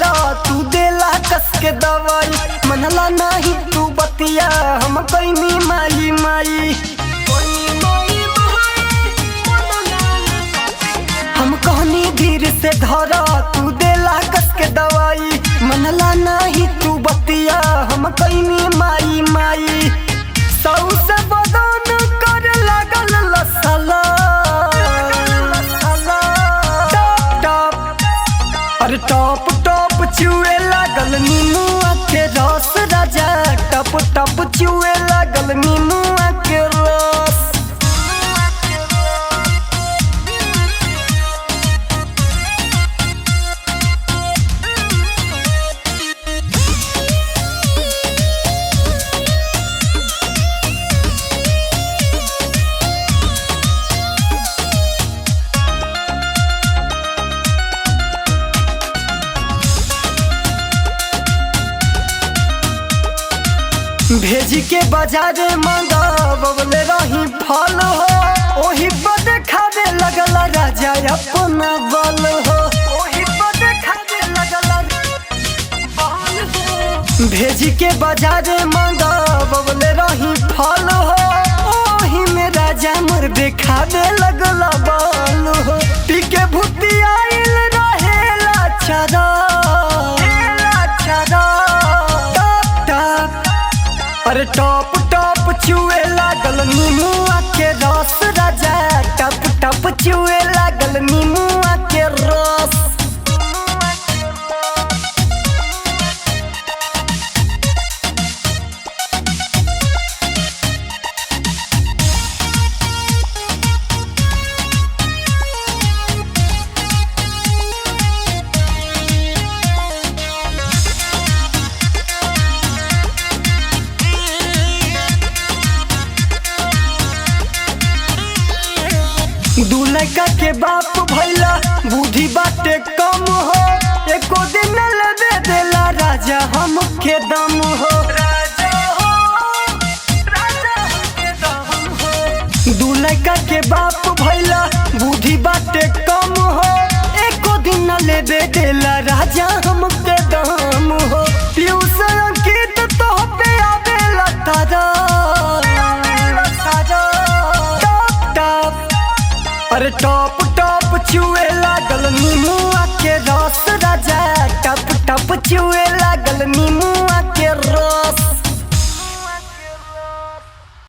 धरा तू देला कस के दवाई, मनला नाही तू बतिया हम कैनी माई माई। हम कहनी धीर से धरा तू देला कस के दवाई, मनला नाही तू बतिया हम कैनी माई माई। सौ से बदन कर लागल लसला, टॉप टॉप अरे टॉप टॉप चुए लागल नीमुआ के रस राजा, टप टप चुए लागल नीमुआ के रस। भेजी के बाजार मंगावले रही फल हो, ओही पर खावे लगल राजा अपना बल हो, ओही पर खावे लगल बल हो। भेजी के बाजार मंगावले रही फल हो, ओही में राजा मोर देखावे लगल बल हो। पी के भूतिया आइल रहेला चरा, टॉप टॉप अरे टॉप टॉप चुए लागल नीमुआ के रस राजा, टप टप चुए लागल नीमुआ के रस। दू लड़का के बाप भैला बुद्धि बाटे कम हो, एको दिन लेबे देला राजा हमके दम हो, राजा हो राजा हमके दम हो। दू लड़का के बाप भैला बुद्धि बाटे कम हो, एको दिन लेबे देला राजा हमके दम हो। पीयूष अंकित तो पे आवेला तारा, टॉप टॉप अरे टॉप टॉप चुए लागल नीमुआ के रस राजा, टप टप चुए लागल नीमुआ के रस।